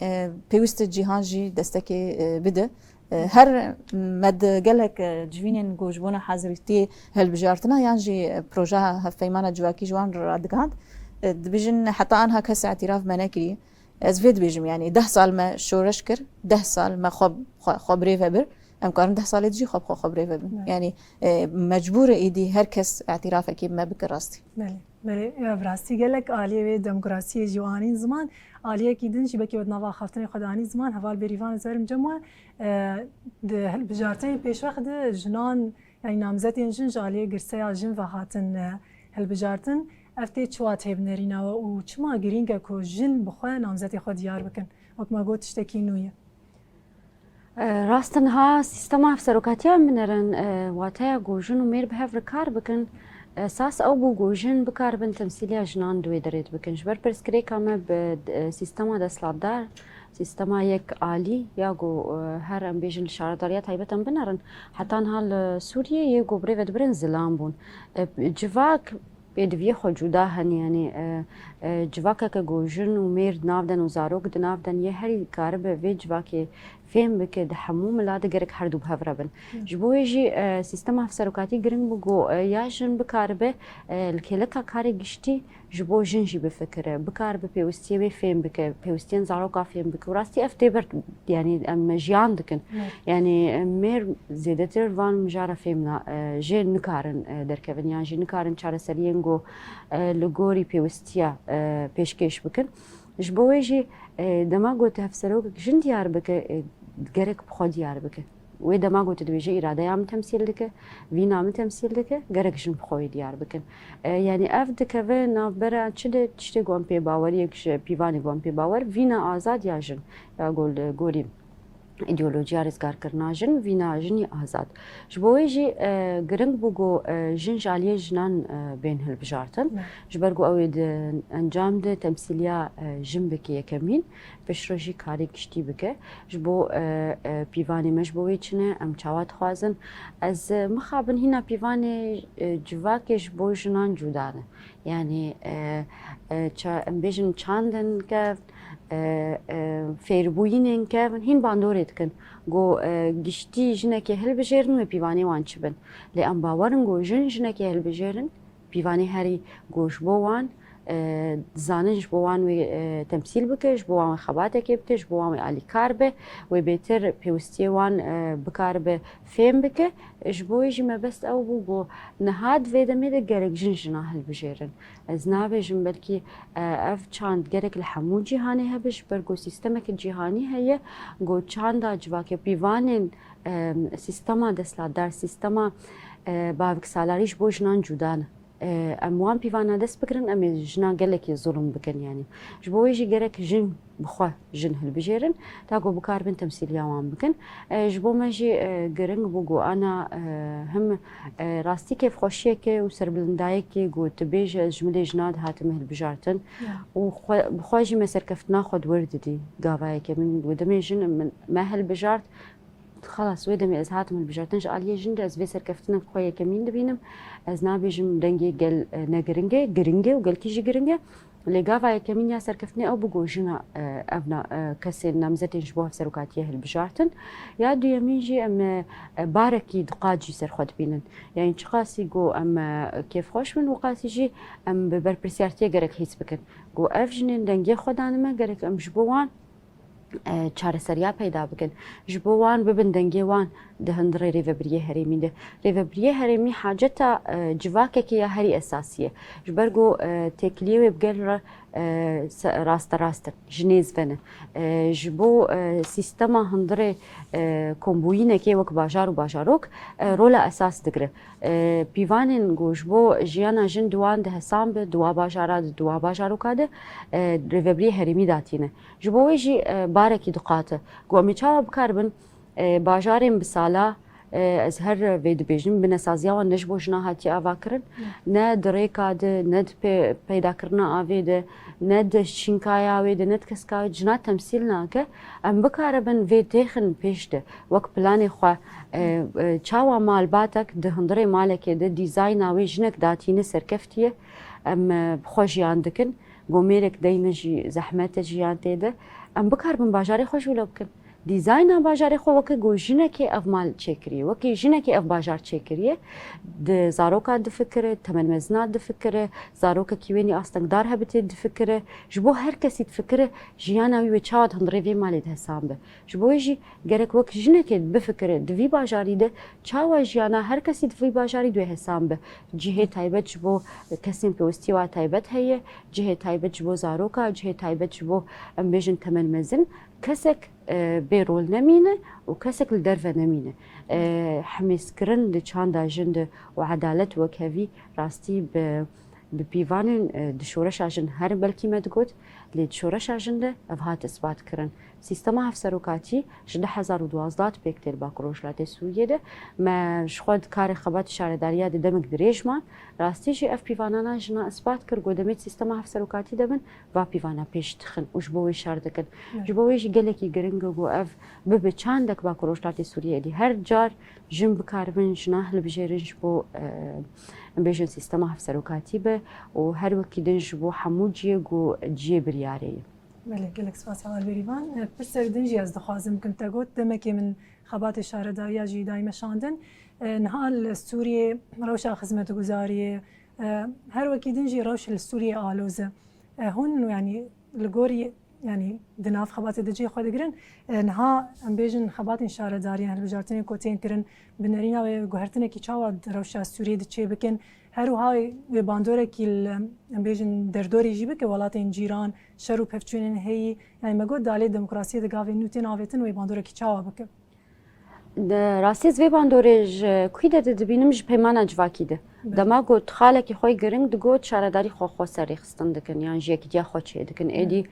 e, pêwîst e cîhan jî destekê, e, bide. E, her me di gelek, e, civînên ku ji bona hazirîtiyê hilbijartina yan jî, e, projeya hevpeymana civakî ji wan re radigihand, e, dibêjin heta anha kes îtiraf me nekiriye. Ez vê dibêjim, yanî deh sal me şoreş kir, deh sal me xwe, xwe, xwe bi rê ve bir. Em karin deh salê dijî xwe bi xwe, xwe bi rê ve bin. Evet. Yanî, e, mecbûr e îdî her kes îtirafekê bi me bike rastî. Belê. Belê, ya, bi rastî gelek aliyê wê demokrasiyê jî anîn ziman, aliyekî din jî belkî wê di nava axaftinê xwe de anîn ziman, heval Bêrîvan ez werim cem we, e, di hilbijartinên pêşwext de jinan, yanî namzetên jin ji aliyê girseya jin ve hatin, e, hilbijartin. Ev tê çi wateyê binêrîna we û çima girîng e ku jin bi xwe namzetê xwe diyar bikin? Wek me got tiştekî nû ye. E, rast e, niha sîstema hevserokatiya em binerin, e, wateya ku jin û mêr bi hev re kar bikin, esas ew bû ku jin bikaribin temsîliya jinan di wê derê de bikin. Ji ber pirsgirêka me bi, e, sîstema desthilatdar, sîstema yek alî ya ku, e, her em bêjin li şaredariya taybet em binerin, heta niha li Sûriyê yê ku bi rê ve dibirin zilam bûn. E, civak pêdiviyê xwe cuda hene, yanî, e, e, civakeke ku jin û mêr di nav de ne û zarok di nav de ne, yê herî karibe vê civakê fêm bike, di hemû mila de gerek her du bi hev re bin. Ji bo wê jî, e, sîstema hevserokatî giring bû ku, e, ya jin bikaribe, e, li kêleka karê giştî ji bo jin jî bifikire, bikaribe pêwistiyê wê fêm bike, pêwistiyên zaroka fêm bike. Û rastî ev tê ber, yanî em jiyan dikin. Yanî, e, mêr zêdetir van mijara fêm na, e, jê nikarin, e, derkevin yan jî nikarin çareseriyên ku, e, li gorî pêwistiya, e, pêşkêş bikin. Ji bo wê jî, e, dema ku tu hevserokek jin diyar bike, e, gerek bi xwe diyar bike. Wê dema ku tu dibêje îradeya min temsîl dike, vîna min temsîl dike, gerek jin bi xwe wê diyar bikin. E, yanî ev dikeve navbera çi de, tiştê ku em pê baweriyek ji pîvanê ku em pê bawer, vîna azad ya jin, ya ku li gorî îdeolojiya rizgarkirina jin, vîna jinî azad. Ji bo wê jî, e, giring bû ku, e, jin ji aliyê jinan, e, bên hilbijartin. Ji ber ku ew ê di encam de temsîliya, e, jin bike yekemîn, piştre jî karê giştî bike. Ji bo, e, e, pîvanê me ji bo wê çi ne, em çawa dixwazin? Ez, e, mixabin hîna pîvanê, e, civakê ji bo jinan cuda ne. Yanî, e, e, ça-, em bêjin çandên kevn, e, e, fêrbûyînên kevn hîn bandorê dikin. Ku, e, giştî jinekê hilbijêrin wê pîvanê wan çi bin. Lê em bawer in ku jin jinekê hilbijêrin, pîvanê herî ku ji bo wan, e, dizanin ji bo wan wê, e, temsîl bike, ji bo wan wê xebatekê bike, ji bo wan wê alîkar be, wê bêtir pêwistiyê wan, e, bikaribe fêm bike. Ji bo wê jî mebest ew bû ku niha di vê demê de gerek jin jina hilbijêrin. Ez nabêjim belkî, e, ev çand gerek li hemû cîhanê hebe, ji ber ku sîstemeke cîhanî heye, ku çanda civakê pîvanên, e, sîstema desthilatdar, sîstema, e, baviksalarî ji bo jinan cuda ne. E, em wan pîvana dest bigirin, em ê jina gelekî zulm bikin, yanî. Ji bo wê jî gerek jin bi xwe jin hilbijêrin, ta ku bikaribin temsîliya wan bikin. E, ji bo me jî, e, giring bû ku ana, e, him, e, rastî kêfxweşiyeke û serbilindayekê ku tu bêje ez ji milê jina dihatime hilbijartin. Û xwe, bi xwe jî me serkeftina xwe di wir didî. Gava yekemîn wê demê jin min, me hilbijart, xelas wê demê ez hatim hilbijartin, ji aliyê jin de ez vê serkeftinê xwe yekemîn dibînim. Ez nabêjim dengê gel, e, ne giring e, giring e û gelkî jî giring e. Lê gava yekemîn ya serkeftinê ew bû ku jina, e, ev na, e, kesên namzetên ji bo hevserokatiyê hilbijartin. Ya duyemîn jî em, e, e, barekî diqat jî ser xwe dibînin. Yanî çiqasî ku em, e, kêfxweş bin, wiqasî jî em bi berpirsiyartiyê gerek hîs bikin. Ku ev jinên dengê xwe dane me, gerek em ji bo wan, e, çareseriya peyda bikin. Ji bo wan bibin dengê wan di hundirê rêvebiriyê herêmî de. Rêvebiriyê herêmî haceta, e, civakekê ya herî esasî ye. Ji ber ku, e, têkiliyê wê bi gel re, e, se-, rasterast in, ji nêz ve ne. E, ji bo, e, sîstema hundirê, e, kombûyînekê wek bajar û bajarok, e, rola esas digire. E, pîvanên ku ji bo jiyana jin di wan de hesan be, di wa bajara de, di wa bajaroka de, e, rêvebiriyê herêmî datîne. Ji bo wê jî, e, barekî diqate. Ku em ê çawa bikaribin, e, bajarên bi sala, e, ez her vê dibêjim, binesaziya wan ne ji bo jina hatiye avakirin, ne di rêka de, ne di pê-, peydakirina avê de, ne di şînkaya wê de, ne di keska wê de, jina temsîl nake. Em bikaribin vê têxin pêş de, wek planê xwe, e, e, çawa malbatek di hundirê malekê de dîzayna wê jinek datîne serkeftiye, em, e, bi xwe jiyan dikin. Ku mêrek deyne jî zehmet e jiyan tê de. Em bikaribin bajarê xwe jûle bikin. Dîzayna bajarê xwe weke ku jinekê ev mal çêkiriye, wekî jinekê ev bajar çêkiriye, di zaroka difikire, temenmezina difikire, zarokekî wê nî astengdar hebitê difikire, ji bo her kesî difikire, jiyana wî wê çawa di hundirê vê malê de hesan be. Ji bo wê jî gerek wek jinekê bifikire, di vî bajarî de çawa jiyana her kesî di vî bajarî dê hesan be. Cihê taybet ji bo kesên pêwistî wa taybet heye, cihê taybet ji bo zaroka, cihê taybet ji bo, em bêjin, temenmezin. Kesek, e, bê rol nemîne û kesek li derve nemîne. E, hemêzkirin di çanda jin de û edalet wekhevî rastî bi, bi pîvanên, e, di şoreşa jin her belkî me digot, lê di şoreşa jin de ev hat isbat kirin. Sîstema hevserokatî ji du hezar û duwazdeh pêk tê li Bakur Rojhilatê Sûriyê de. Me ji xwe di karê xebatê şaredariya de demek dirêj man. Rastî jî ev pîvanana jina isbat kir ku demê di sîstema hevserokatî de bin, va pîvana pêş dixin û ji bo wê şer dikin. Ji bo wê jî gelekî giring e ku ev bibe çandek Bakur Rojhilatê Sûriyê êdî her car jin bikaribin jina hilbijêrin ji bo, e, em bêjin sîstema hevserokatî be û her wekî din ji bo hemû cihê ku cihê biryarê ye. Belê, gelek spas Heval Bêrîvan. E, pirsek din jî ez dixwazim bikim. Te got, demekê min xebatê şaredariya jî dayî meşandin. E, niha li Sûriyê rewşa xizmetguzariyê, e, her wekî din jî rewş li Sûriyê aloz e. E, hûn, yanî, li gorî, yanî, di nav xebatê de cihê xwe digirin. E, niha, em bêjin, xebatên şaredariyan, hilbijartinên ku tên kirin, bi nerîna wê guhertinekî çawa di rewşa Sûriyê de çêbikin, her wiha wê bandorekî li, em bêjin, derdorê jî bike, welatên cîran, şer û pevçûnên heyî, yanî me got, di aliyê demokrasiyê de gavên nû tên avêtin, wê bandorekî çawa bike? Di rastî ez vê bandorê ji ku de dibînim, ji peymana civakî de. Belê. Dema ku xalekî xwe giring digot, şaredarî xwe xweser rêxistin dikin, yan ji yekîtiya xwe çêdikin. Belê. Êdî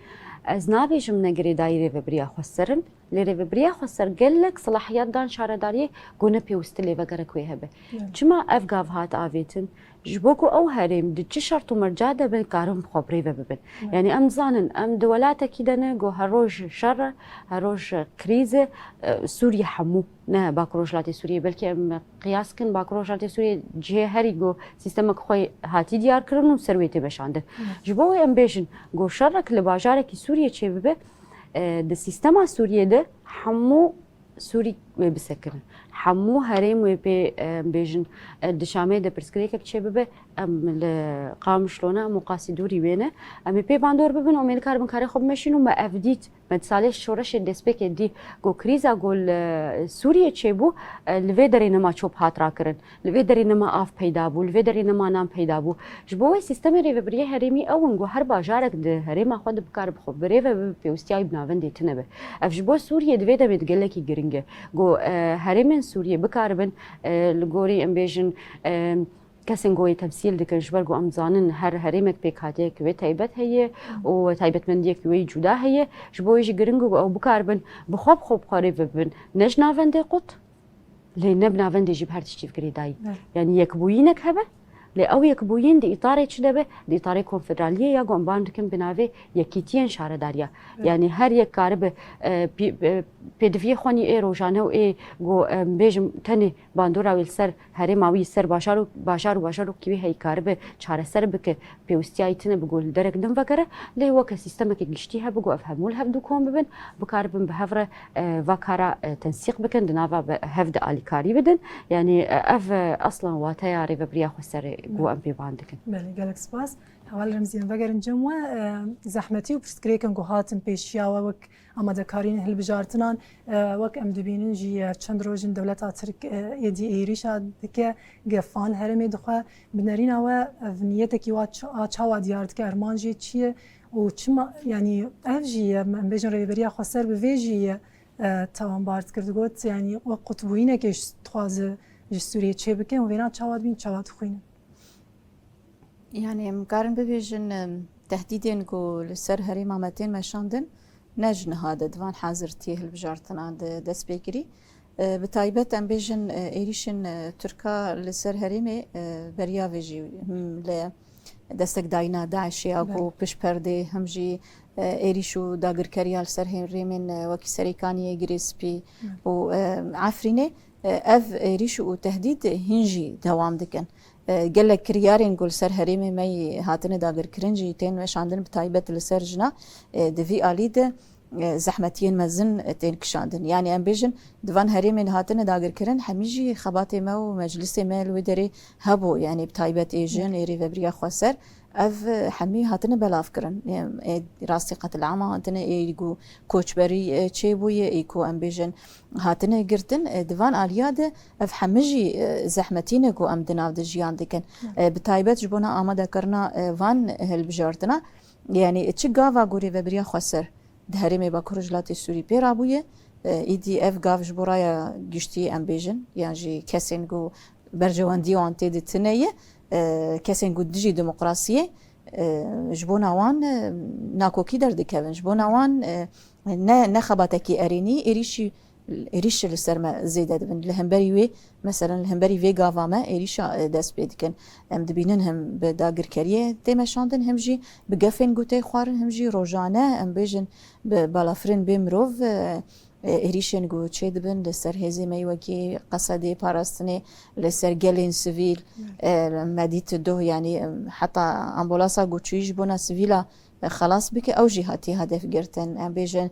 ez nabêjim ne girêdayî rêvebiriya xweser in, lê rêvebiriya xweser gelek selahiyet dan şaredariyê ku ne pêwistî lê ve gerek wê hebe. Belê. Çima ev gav hat avêtin? Ji bo ku ew herêm di çi şert û merca de bin, karin bi xwe bi rê ve bibin. Evet. Yanî em dizanin, em di welatekî de ne, ku her roj şer e, her roj krîz e, e, Sûriye hemû, ne Bakur Rojhilatê Sûriyê, belkî em qiyas kin, Bakur Rojhilatê Sûriyê cihê herî ku sîstemek xwe hatî diyar kirin û ser wê tê meşandin. Evet. Ji bo wê em bêjin, ku şerek li bajarekî Sûriyê çêbibe, e, di sîstema Sûriyê de hemû Sûrî wê bisekirin. Hemû herêm wê pê, em bêjin, e, di Şamê de pirsgirêkek çêbibe, em li Qamişlo ne, em û qasî dûrî wê ne. Em ê pê bandor bibin û em ê nikaribin karê xwe bimeşîn û me ev dît. Me di salê şoreşê destpêkê dî ku krîza ku li Sûriyê çêbû, e, li vê derê nema çop hat rakirin. Li vê derê nema av peyda bû, li vê derê nema nan peyda bû. Ji bo wê sîstemê rêvebiriyê herêmî ew in ku her bajarek di herêma xwe de bikare bi xwe bi rê ve bibe, pêwîstiya wî bi navendê tune be. Ev ji bo Sûriyê di vê demê de gelekî giring e. Ku, e, herêmên Sûriyê bikaribin, e, li gorî em bêjin, e, kesên ku wê temsîl dikin, ji ber ku em dizanin her herêmek pêkhateyek wê taybet heye û taybetmendiyek wê cuda heye. Ji bo wê jî giring e ku ew bikaribin bi xwe bi xwe bi xwe rê ve bibin. Ne ji navendê qut, lê ne bi navendê jî bi her tiştî bi girêdayî. Evet. Yanî yekbûyînek hebe, lê ew yekbûyîn di îtarê çi de be? Di îtarê konfederaliyê ya ku em ban dikin bi navê yekîtiyên şaredariya. Evet. Yanî her yek karibe, e, pê-, e, pêdiviyê xwenî ê rojane û ê ku, em bêjin, tenê bandora wê li ser herêma wî, ser bajar û, bajar û bajarokî wê heyî karibe çareser bike, pêwîstiya wî tune bi ku li derek din vekere, lê weke sîstemeke giştî hebe ku ev hemû li hev du kom bibin, bikaribin bi hev re, e, va kara, e, tensîq bikin, di nava bi hev de alîkarî bidin. Yanî, e, ev, e, aslan wateya rêvebiriya xweserê ku em pê ban dikin. Belê, gelek spas. Heval Remzî, em vegerin cem we, e, zehmetî û pirsgirêkên ku hatin pêşiya we wek amadekariyên hilbijartinan, e, wek em dibînin jî, e, çend roj in dewleta Tirk, e, êdî êrîşa dike, gefan herêmê dixwe. Bi nerîna we ev niyetekî wa ça-, a çawa diyar dike, armanc jê çi ye û çima, yanî ev jî ye, em bêjin rêveberiya xweser bi vê jî ye, e, tawanbar dikir, digot, yanî wek qutbûyînekê ji dixwaze ji Sûriyê çêbike û vêna çawa dibîn, çawa dixwînin? Yanî, em karin bibêjin, em, tehdîdên ku li ser herêma me tên meşandin, ne ji niha de, di van hazirtiyê hilbijartinan de dest pê kirî. E, bi taybet, em bêjin, e, êrîşên, e, Tirka li ser herêmê, e, beriya vê jî, him li destekdayîna DAIŞê ya ku Belê. pişt perdê, him jî, e, êrîş û dagirkeriya li ser herêmên, e, wekî Serêkaniyê, Girê Spî Belê. û, e, Efrînê, e, ev êrîş û tehdîd hîn jî dewam dikin. E, gelek kiryarên ku li ser herêmê me yî hatine dagirkirin jî tên meşandin, bi taybet li ser jina, e, di vî alî de, e, zehmetiyên mezin, e, tên kişandin. Yanî em bêjin, di van herêmên hatine dagirkirin, hemî jî xebatê me û meclisê me li wê derê hebû. Yanî bi taybet ê jin, ê rêvebiriya xweser, ev, e, hemî hatine belavkirin. Ê, ê rastî qetilama hatine, ê ku koçberî, e, çêbûye, ê ku em bêjin, hatine girtin, e, di van aliya de ev hemî jî, e, zehmetî ne ku em di nav de jiyan dikin. Hı. E, bi taybet ji bona amadekirina, e, van hilbijartina, yanî çi gava ku rêvebiriya xweser di herêmê Bakur Rojhilatê Sûrî pê rabûye, e, îdî ev gav ji bo raya giştî em bêjin, yan jî kesên ku berjewendiyê wan tê de tune ye, e, kesên ku dijî demokrasiyê, e, ji bona wan, e, nakokî derdikevin. Ji bona wan, e, ne, ne xebatekî erênî, êrîşî êrîş li ser me zêde dibin. Li hemberî wê, meselen, li hemberî vê gava me êrîşa, e, dest pê dikin. Em dibînin him bi dagirkeriyê tê meşandin, him jî bi gefên ku tê xwarin, him jî rojane, em bêjin, bi balafirên bê mirov, e, e, êrîşên ku çê dibin li ser hêzê me wekî Qesedê, parastinê, li ser gelên sivîl, Evet. e, me dît doh, yanî, em, heta ambolasa ku çûyî ji bona sivîla xelas bike, ew jî hatiye hedef girtin. Em bêjin,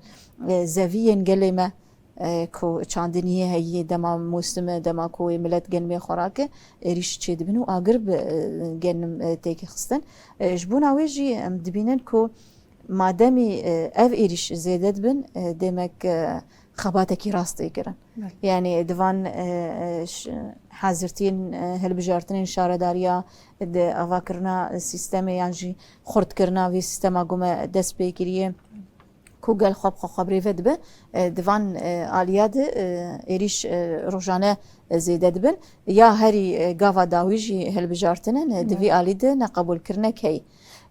e, zeviyên gelê me, e, ku çandiniyê heye, dema mûsim e, dema ku wê milet genimê xwe rake, êrîş çêdibin û agir bi, e, genim, e, têke xistin. E, ji bona wê jî em dibînin ku mademî, e, ev êrîş zêde dibin, e, demek, e, xebatekî rast tê kirin. Belê. Yanî di van, e, e, ş-, hazirtiyên, e, hilbijartinên şaredariya, di avakirina sîstemê yan jî xurtkirina vê sîstema ku me dest pê kiriye, ku gel xwe bi xwe xwe bi rê ve dibe, e, di van, e, aliya de, e, êrîş, e, rojane, e, zêde dibin. Ya herî, e, gava dawî jî hilbijartin in, e, di vî alî de neqebûlkirinek heye.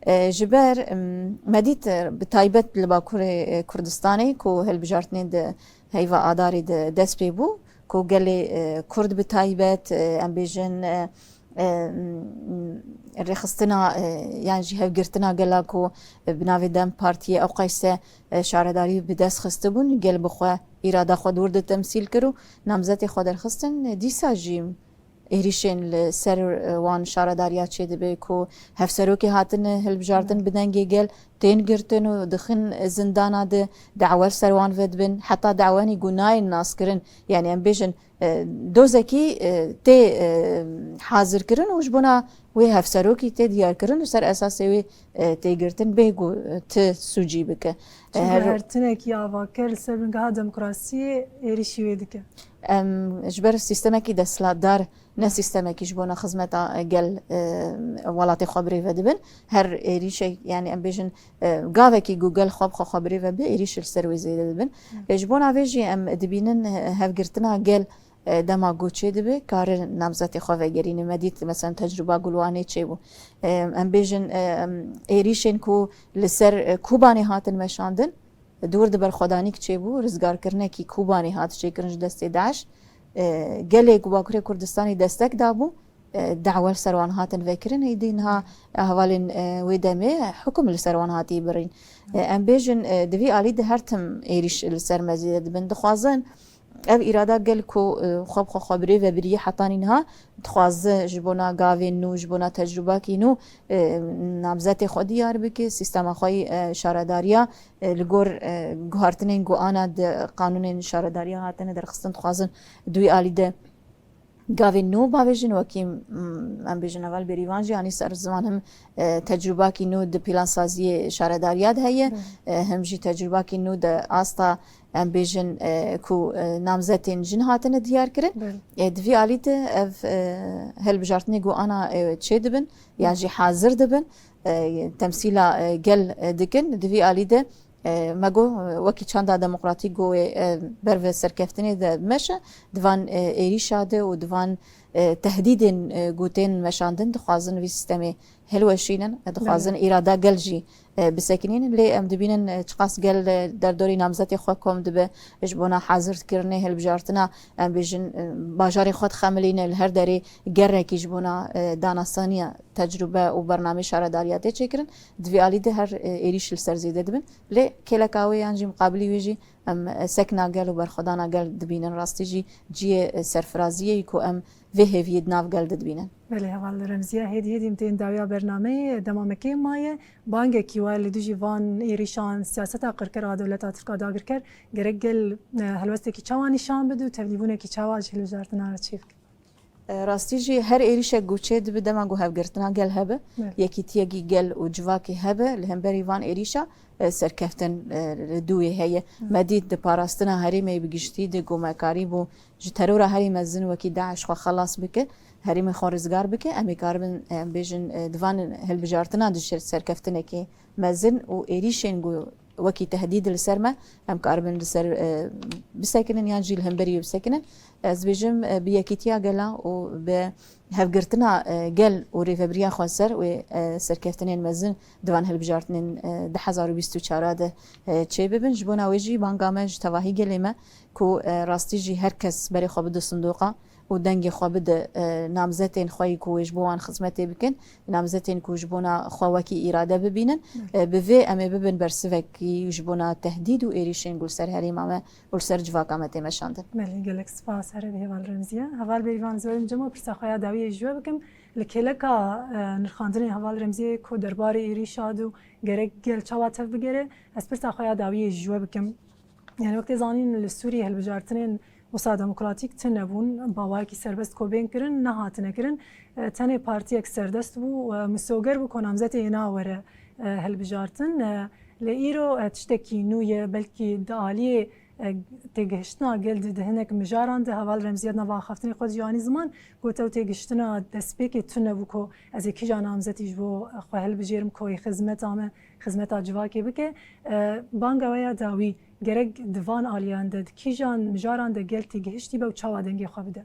E, ji ber, em, me dît, e, bi taybet li Bakurê, e, Kurdistanê ku hilbijartinên di heyva Adarê de dest pê bû, ku gelê, e, Kurd bi taybet, e, em bêjin, e, e, rêxistina, e, yan jî hevgirtina gela ku bi navê DEM Partiyê ew qeyse, e, şaredarî bi dest xistibûn, gel bi xwe îrada xwe dûr de temsîl kir û namzetê xwe derxistin. Dîsa jî êrîşên li ser, e, wan şaredariya çêdibe ku hevserokê hatine hilbijartin bi dengê gel tên girtin û dixin zindana de, dawe li ser wan vedibin, heta dawenî ku nayên naskirin, yanî em bêjin, e, dozekî, e, tê, e, hazirkirin û ji bona wê hevserokî tê diyarkirin û ser esasê wê, e, tê girtin bê ku, e, ti sûcî bike. E, Çunku her her tinekî avaker li ser bingeha demokrasiyê êrîşî wê dike. Em ji ber sîstemekî desthilatdar, ne sîstemekî ji bona xizmeta, e, gel, e, welatê xwe bi rê ve dibin. Her êrîşek, yanî em bêjin, e, gavekî ku gel xwe bi xwe xwe bi rê ve bi, êrîş li ser wê zêde dibin. Hı. E, ji bona vê jî em dibînin, e, hevgirtina gel, e, dema ku çêdibe, kare namzetê xwe vegerîne. Me dît, mesela, tecrûba ku li Wanê çêbû. E, em bêjin, e, em, êrîşên ku li ser, e, Kobanê hatin meşandin, dûr di berxwedanîk çêbû, rizgarkirinekî Kobanê hat çêkirin ji destê DAIŞ. E, gelê ku Bakurê Kurdistanê destek dabû, e, dawe li ser wan hatin vekirin, êdî niha hevalên, e, wê demê hukum li ser wan hatiye birîn. E, em bêjin, e, di vî alî de her tim êrîş li ser me zêde dibin. Dixwazin ev îrada gel ku, e, xwe bi xwe xwe bi rê ve biriye hetanî niha, dixwaze ji bona gavên nû, ji bona tecrûbakî nû, e, namzetê xwe diyar bike, sîstema xwe yî, e, şaredariya, e, li gor, e, guhartinên ku ana di qanûnên şaredariya hatine derxistin, dixwazin di wî alî de gavên nû bavêjin, wekî, mm, em bêjin, heval Bêrîvan jî anî ser ziman, him, e, tecrûbakî nû di plansaziyê şaredariya de heye, Hı. e, him jî tecrûbakî nû di asta, em bêjin, e, ku, e, namzetên jin hatine diyar kirin. Belê. E, di vî alî de ev, e, hilbijartinê ku ana, e, çê dibin, yan Hı. jî hazir dibin, e, temsîla, e, gel, e, dikin. Di vî alî de E, me got, e, wekî çanda demokratîk got wê, e, ber ve serkeftinê de meşe, di van, e, êrîşa de û di van, e, tehdîdên, e, ku tên meşandin, dixwazin vî sîstemê hilweşînin, e, dixwazin Belê. îrada gel jî, e, bisekinînin. Lê em dibînin, e, çiqas gel, e, derdorî namzetê xwe kom dibe, ji bona hazirkirinê hilbijartina, em bêjin, e, bajarê xwe dixemilîne, li her derê gerekî ji bona, e, danasaniya tecrûbe û bernameyê şaredariya tê çêkirin. Di vî alî de her, e, êrîş li ser zêde dibin. Lê kêleka wê yan jî muqabilî wê jî em, e, sekna gel û berxwedana gel dibînin. Rastî jî cihê, e, serfiraziyê yî ku em vê hêviyê di nav gel de dibînin. Belê, heval Remziya, hêdî hêdî em tên dawiya bernameyê, dema me kêm maye. Bangekî we li dijî van êrîşan, siyaseta qirker a dewleta Tirk a dagirker, gerek gel, e, helwestekî çawa nîşan bide û tevlîbûnekî çawa ji hilbijartina re çêbike? E, rastî jî her êrîşek ku çêdibe dema ku hevgirtina gel hebe, Evet. yekîtiyekî gel û civakê hebe, li hemberî van êrîşa, e, serkeftin, e, li dû wê heye. Evet. Me dît di parastina herêmê bi giştî de ku me karîbû ji terora herî mezin wekî DAIŞ xwe xelas bike, herêmê xwe rizgar bike, em ê karibin, e, em bêjin, e, di van hilbijartina di ser-, serkeftinekê mezin û êrîşên ku wekî tehdîd li ser me, em karibin li ser, e, bisekinin yan jî li hemberî wê bisekinin. Ez dibêjim, e, bi yekîtiya gela û bi hevgirtina, e, gel û rêvebiriya xweser wê, e, serkeftinên mezin di van hilbijartinên, e, du hezar û bîst û çar de, e, çêbibin. Ji bona wê jî banga me ji tevahî gelê me ku, e, rastî jî her kes berê xwe bide sindoqa, û dengê xwe bide, e, namzetên xwe yî ku ji bo wan xizmetê bikin, namzetên ku ji bona xwe wekî îrade bibînin. E, bi vê em ê bibin bersivekî ji bona tehdîd û êrîşên ku li ser herêma me û li ser civaka me tê meşandin. Belê, gelek spas. Here bi Heval Remziye. Heval Bêrîvan, ez werim cema pirsa xwe ya dawiyê ji we bikim. Li kêleka, e, nirxandinê Heval Remziyê ku derbarê êrîşa dû gerek gel çawa tev bigere, ez pirsa xwe ya dawiyê ji we bikim. Yani wek tê zanîn li Sûriyê hilbijartinên wisa demokratîk tune bûn, bi awayekî serbest ku bên kirin, nehatine kirin. E, tenê partiyek serdest bû, e, misoger bû ku namzetê yê na were, e, hilbijartin. E, lê îro, e, tiştekî nû ye, belkî di aliyê, e, têgihiştina gel di, di hinek mijaran de Heval Remziye di nav axaftinê xwe de jî anî ziman, got ew têgihiştina destpêkê tune bû ku ez ê kîja namzetî ji bo xwe hilbijêrim ku yê xizmeta me, xizmeta civakê bike. E, banga we ya dawî gerek di van aliyan de, di kîjan mijaran de gel têgihiştî be û çawa dengê xwe bide?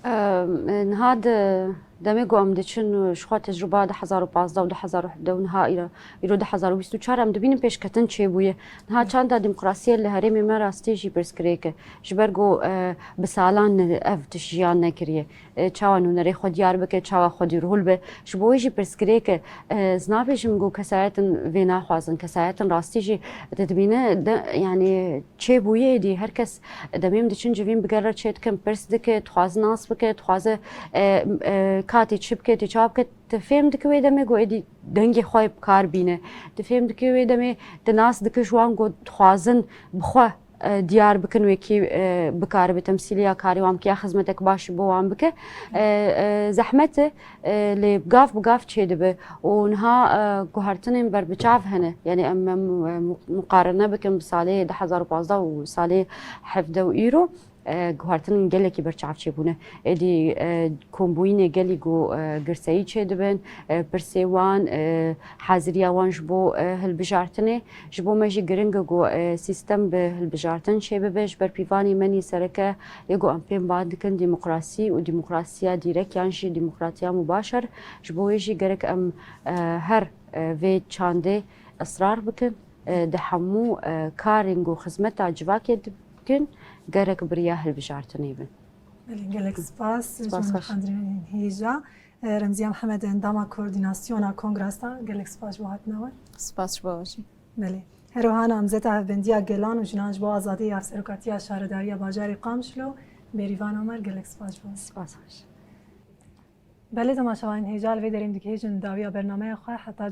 Em, niha di demê ku em diçin û ji xwe tecrûba du hezar û pazdeh û du hezar û hevdeh û niha îro, îro du hezar û bîst û çar em dibînin pêşketin çêbûye. Niha çanda demokrasiyê li herêmê me rastî jî pirsgirêk e. Ji ber ku, e, bi salan ev tişt jiyan nekiriye. E, çawa nûnerê xwe diyar bike, çawa xwedî rûl be. Ji bo wê jî pirsgirêk e. E, ez nabêjim ku kesayetin vê naxwazin. Kesayetin rastî jî te dibîne de, yani çêbûye êdî. Her kes demê em diçin civîn bi gel re çê dikin, pirs dike, dixwaze nas bike, dixwaze, e, e, ka tê çi bike, tê çawa bike. Tu fêm dike wê demê ku êdî dengê xwe bi kar bîne. Tu fêm dike wê demê tu nas dike ji wan ku dixwazin bi xwe, e, diyar bikin, wekî, e, bikaribe temsîliya karê wan bike ya xizmetek baş ji bo wan bike. E, e, zehmet e, e, lê gav bi gav çêdibe û niha, e, guhertinên berbiçav hene. Yani em, em, e, mu-, muqarene bikin bi salê du hezar û pazdeh û salê hevdeh û îro, e, guhertinên gelekî berçav çêbûne. Êdî, e, kombûyînê gelî ku, e, girseyî çêdibin, e, pirsê wan, e, haziriya wan ji bo, e, hilbijartinê. Ji bo me jî giring e ku, e, sîstem bi hilbijartin çêbibe. Ji ber pîvanê me nî sereke yê ku em pê wan dikin demokrasî û demokrasiya dîrek yan jî demokratiya mubaşer. Ji bo wê jî gerek em, e, her, e, vê çandê israr bikin. E, di hemû, e, karên ku xizmeta civakê dikin, gerek bi riya hilbijartinê bin. Belê, gelek spas. Spas, ji xweş. Hêja. E, Remziye Mihemed, endama koordînasyona kongresa, gelek spas ji bo hatina we. Spas ji bo we jî. Belê. Her wiha namzeta Hevbendiya Gelan û Jinan ji bo Azadiyê ya Serokatiya Şaredariya Bajarê Qamişlo, Bêrîvan Omer, gelek spas ji bo we. Spas, xweş. Belê, temaşevanên hêja, li vê derê em digihêjin dawiya bernameya xwe. Heta